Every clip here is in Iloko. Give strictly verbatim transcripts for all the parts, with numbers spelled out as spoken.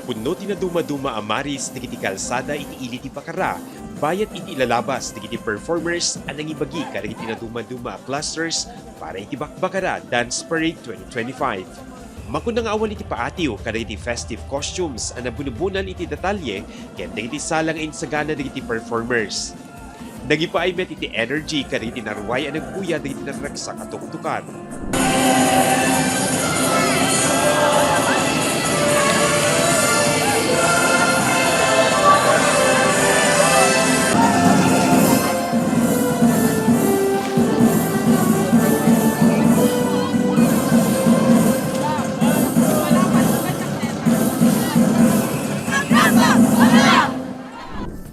Pudno ti nadumaduma a maris dagiti kalsada iti ili ti Bacara, bayat iti ilalabas dagiti performers a nangibagi kadagiti nadumaduma a clusters para iti Bakbakara Dance Parade twenty twenty-five. Makuna nga awan iti paatiw kadagiti festive costumes a nabunobunan iti detalye ken dagiti sala nga insagana dagiti performers. Nagipaay met iti energy kadagiti naruay a nagbuya dagiti naragsak a tuktukan.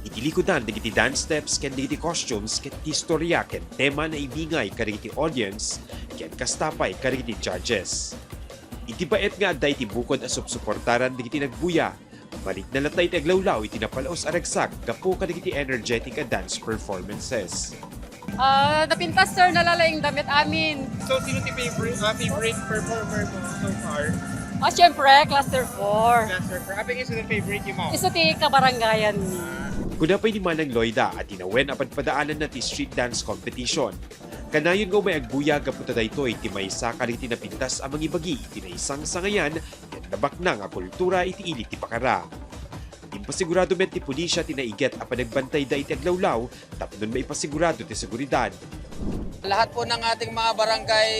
Iti likudan dagiti dance steps ken dagiti costumes ket ti istorya ken tema naibingay kadagiti audience ken kasta pay kadagiti judges. Iti baet nga adda iti bukod a supsuportaran dagiti nagbuya, marikna latta iti aglawlaw iti napal-os a ragsak gapu kadagiti energetic a dance performances. Ah, napintas, sir, nalalaing damit amin. So, sino ti favorite, ah, favorite performer mo so far? Ah, syempre, cluster four. Cluster four. Apay nga isu ti favorite mo? Isu ti kabarangayan mi. Kuna pay ni Manang Loida a tinawen a padpadaananna ti street dance competition. Kanayon nga umay agbuya gapu ta daytoy ti maysa kadagiti napintas a mangibagi iti naisangsangayan ken nabaknang a kultura iti ili ti Bacara. Impasigurado met ti pulisya ti naiget a panagbantayda iti aglawlaw tapno maipasigurado ti seguridad. Lahat po ng ating mga barangay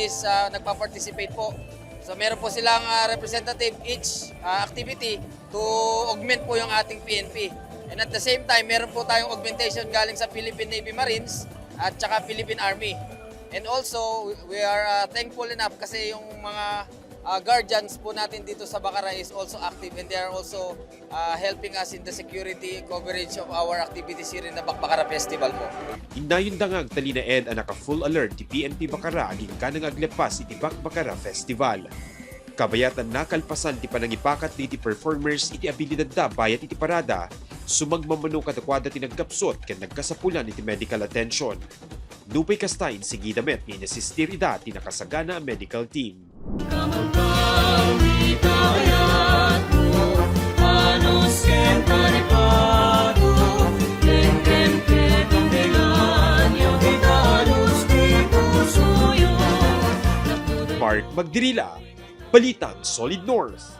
is, ah, nagpa-participate po. So, meron po silang, ah, representative each, ah, activity to augment po yung ating P N P. And at the same time, meron po tayong augmentation galing sa Philippine Navy Marines at saka Philippine Army. And also, we are, ah, thankful enough kasi yung mga, ah, guardians po natin dito sa Bacara is also active and they are also, ah, helping us in the security coverage of our activities here in the Bakbakara Festival po. Innayonda nga agtalinaed a naka-full alert ti P N P Bacara agingkana nga aglepas iti Bakbakara Festival. Kabayatanna, kalpasan ti panangipakat dagiti performers iti abilidadda bayat iti parada, sumagmamano kadakuada ti nagkapsut ken nagkasapulan iti medical attention. Nupay kasta, insigida met nga inasistir ida ti nakasagana a medical team. Mark Magdirila, Balitang Solid North.